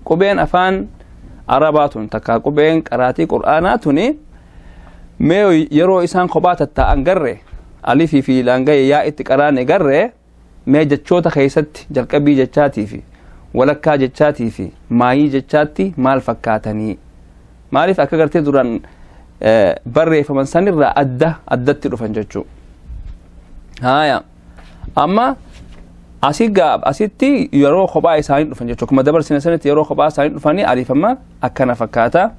Qubeen afaan Arabaa tun takka qubeen qaraatii Qur'aanaa tuni mee yeroo isaan kophaa tatta'an garre alifii fi laangayee yaa itti qaraane garre mee jechoota keessatti jalqabii jechaatii fi walakkaa jechaatii fi maayii jechaatti maal fakkaatanii maaliif akka gartee duraan barreeffaman sanirraa adda addatti dhufan jechuu. Haaya amma asii gaab asitti yeroo kophaa isaanii dhufan jechuu akkuma dabarsine sanitti yeroo kophaa isaanii dhufanii alifama akkana fakkaata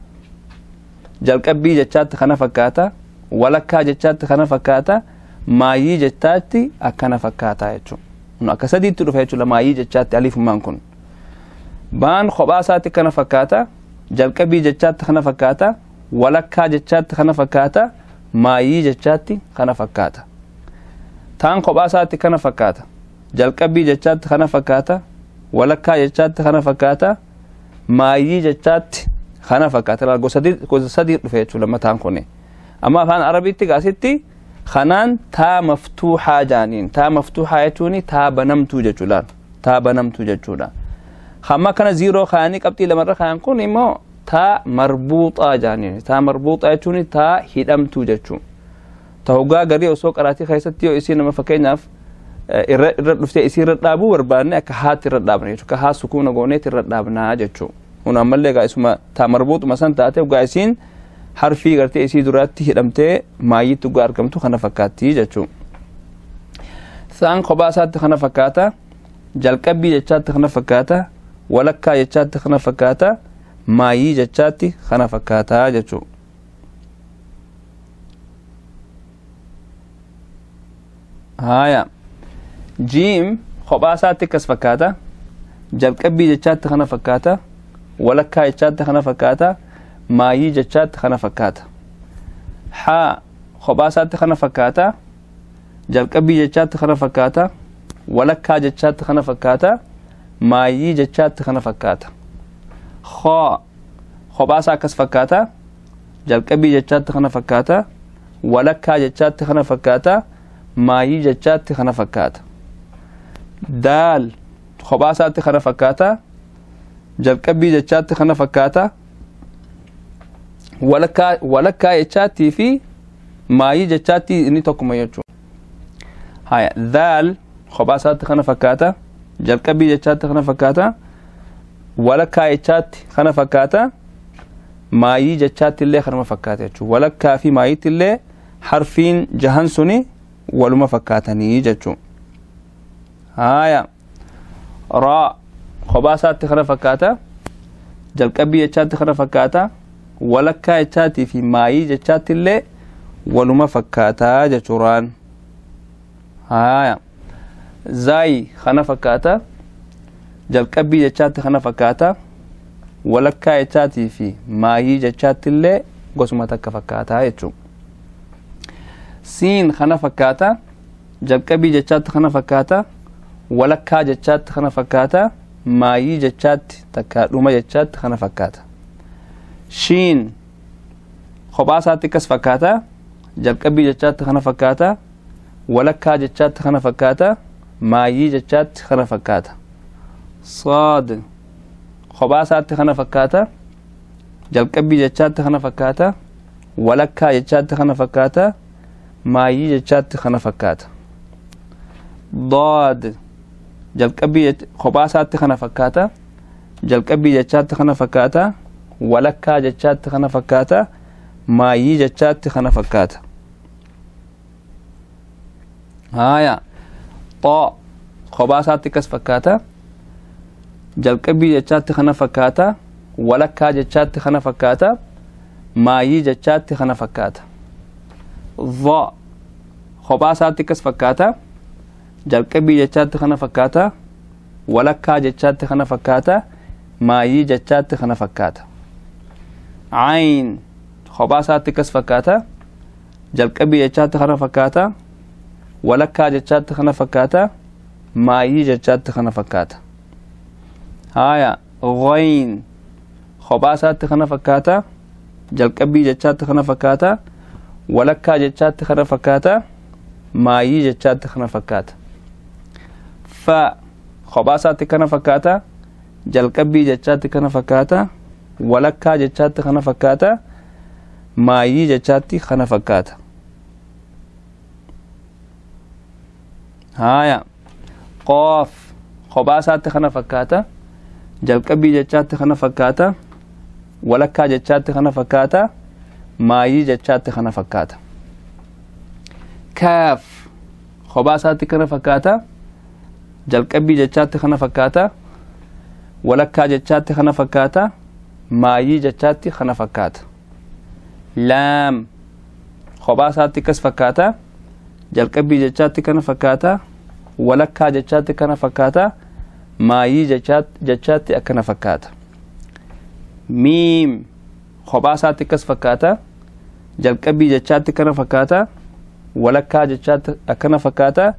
jalqabbii jechaatti kana fakkaata walakkaa jechaatti kana fakkaata maayii jechaatti akkana fakkaata jechuudha. Akka sadiitti dhufa jechuudha maayii jechaatti alifummaan kun. Baan kophaa isaatti kana fakkaata jalqabbii jechaatti kana fakkaata walakkaa jechaatti kana fakkaata maayii jechaatti kana fakkaata. Taan kophaa isaatti kana fakkaata jalqabbii jechaatti kana fakkaata walakkaa jechaatti kana fakkaata maayii jechaatti kana fakkaata. Gosa sadii dhufe jechuudha mataan kun. Amma afaan Arabiitti gaasitti kanaan taa maftuuxaa jaaniin. Taa maftuuxaa jechuun taa banamtuu jechuudha. Taa banamtuu jechuudha. Hamma kana ziiroo kaanii qabxii lamarra kaan kun immoo taa marbuuxaa jaaniin. Taa marbuuxaa jechuun taa hidhamtuu jechuudha. Ta hoggaa garii osoo qaraatii keessatti yoo isii nama fakkeenyaaf irra dhuftee isii irra dhaabuu barbaanne akka haatti irra dhaabna jechuudha. Akka haa sukuuna gooneetti irra dhaabnaa jechuudha. Kun ammallee egaa isuma taa marbuuxuma san taate hoggaa isiin harfii gartee isii duraatti hidhamtee maayiitti hoggaa argamtu kana fakkaatti jechuudha. Saan kophaa isaatti kana fakkaata jalqabbii jechaatti kana fakkaata walakkaa jechaatti kana fakkaata maayii jechaatti kana fakkaata jechuudha. Haaya jiim kophaa isaatti akkas fakkaata jalqabbii jechaatti kana fakkaata walakkaa jechaatti kana fakkaata maayii jechaatti kana fakkaata. Haa kophaa isaatti kana fakkaata jalqabbii jechaatti kana fakkaata walakkaa jechaatti kana fakkaata maayii jechaatti kana fakkaata. Khaa kophaa isaa akkas fakkaata jalqabbii jechaatti kana fakkaata walakkaa jechaatti kana fakkaata maayii jechaatti kana fakkaata. Daal kophaa isaatti kana fakkaata jalqabbii jechaatti kana fakkaata walakkaa jechaattii fi maayii jechaatti inni tokkuma jechuudha. Haya daal kophaa isaatti kana fakkaata jalqabbii jechaatti kana fakkaata walakkaa jechaatti kana fakkaata maayii jechaatti illee kanuma fakkaata jechuudha. Walakkaa fi maayiitti illee harfiin jahan suni waluma fakkaatanii jechuudha. Haya raa kophaa isaatti kana fakkaata jalqabbii jechaatti kana fakkaata walakkaa jechaatii fi maayii jechaatti illee waluma fakkaataa jechuuraan. Haya zaayi kana fakkaata jalqabbii jechaatti kana fakkaata walakkaa jechaatii fi maayii jechaatti illee gosuma takka fakkaataa jechuudha. Siin kana fakkaata jalqabbii jechaatti kana fakkaata walakkaa jechaatti kana fakkaata maayii jechaatti takka dhuma jechaatti kana fakkaata. Shiin kophaa isaatti akkas fakkaata jalqabbii jechaatti kana fakkaata walakkaa jechaatti kana fakkaata maayii jechaatti kana fakkaata. Saad kophaa isaatti kana fakkaata jalqabbii jechaatti kana fakkaata walakkaa jechaatti kana fakkaata maayii jechaatti kana fakkaata. Daad jalqabbii kophaa isaatti kana fakkaata jalqabbii jechaatti kana fakkaata walakkaa jechaatti kana fakkaata maayii jechaatti kana fakkaata. Haya xaa kophaa isaatti akkas fakkaata jalqabbii jechaatti kana fakkaata walakkaa jechaatti kana fakkaata maayii jechaatti kana fakkaata. Dha kophaa isaatti akkas fakkaata jalqabbii jechaatti kana fakkaata walakkaa jechaatti kana fakkaata maayii jechaatti kana fakkaata. Ayn kophaa isaatti akkas fakkaata jalqabbii jechaatti kana fakkaata walakkaa jechaatti kana fakkaata maayii jechaatti kana fakkaata. Haya ghayn kophaa isaatti kana fakkaata jalqabbii jechaatti kana fakkaata walakkaa jechaatti kana fakkaata maayii jechaatti kana fakkaata. Fa kophaa isaatti kana fakkaata Jalqabbii jechaatti kana fakkaata. Walakkaa jechaatti kana fakkaata. Maayii jechaatti kana fakkaata. Haaya, qoof kophaa isaatti kana fakkaata. Jalqabbii jechaatti kana fakkaata. Walakkaa jechaatti kana fakkaata. Maayii jechaatti kana fakkaata. Kaaf kophaa isaatti kana fakkaata. Jalqabbii jechaatti kana fakkaata. Walakkaa jechaatti kana fakkaata. Maayii jechaatti kana fakkaata. Laam kophaa isaatti akkas fakkaata. Jalqabbii jechaatti kana fakkaata. Walakkaa jechaatti kana fakkaata. Maayii jechaatti akkana fakkaata. Miim kophaa isaatti akkas fakkaata. Jalqabbii jechaatti kana fakkaata. Walakkaa jechaatti akkana fakkaata.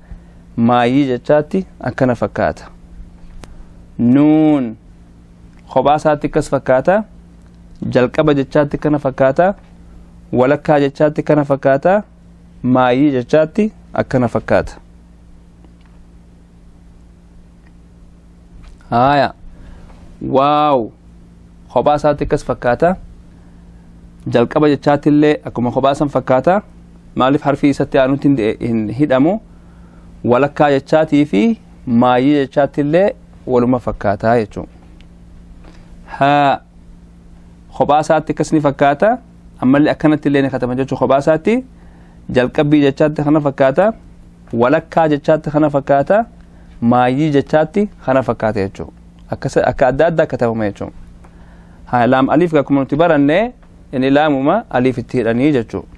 Maayii jechaatti akkana fakkaata. Nuun kophaa isaatti akkas fakkaata. Jalqaba jechaatti kana fakkaata. Walakkaa jechaatti kana fakkaata. Maayii jechaatti akkana fakkaata. Haaya, waaw kophaa isaatti akkas fakkaata. Jalqaba jechaatti illee akkuma kophaa san fakkaata. Maaliif harfii isatti aanutti hin hidhamu. Walakkaa jechaatii fi maayii jechaatti illee waluma fakkaataa jechuudha. Haa kophaa isaatti akkas ni fakkaata. Ammallee akkanatti illee ni katama jechuudha kophaa isaatti. Jalqabbii jechaatti kana fakkaata. Walakkaa jechaatti kana fakkaata. Maayii jechaatti kana fakkaata jechuudha. Akka adda addaa katabama jechuudha. Haa, laam aliif akkuma nuti baranne inni laamuma aliif itti hidhanii jechuudha.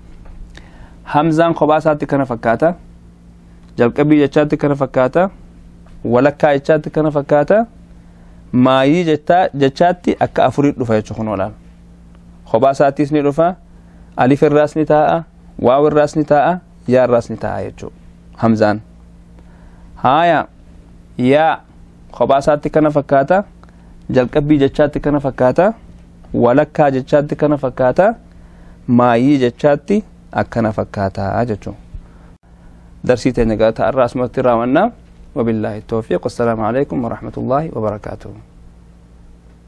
Hamzaan kophaa isaatti kana fakkaata. Jalqabbii jechaatti kana fakkaata. Walakkaa jechaatti kana fakkaata. Maayii jechaatti akka afurii dhufa jechuudha kun olaanu. Kophaa isaattis ni dhufa. Alif irraas ni taa'a. Waaw irraas ni taa'a. Yaa irraas ni taa'a jechuudha. Hamzaan. Haaya, yaa kophaa isaatti kana fakkaata. Jalqabbii jechaatti kana fakkaata. Walakkaa jechaatti kana fakkaata. Maayii jechaatti akkana fakkaata jechuudha. Darsii teenya galataa irraa asumatti raawwanna. Wabillaahi tawfiiq. Wassalaamu alaikum warahmatullaahi wabarakaatuh.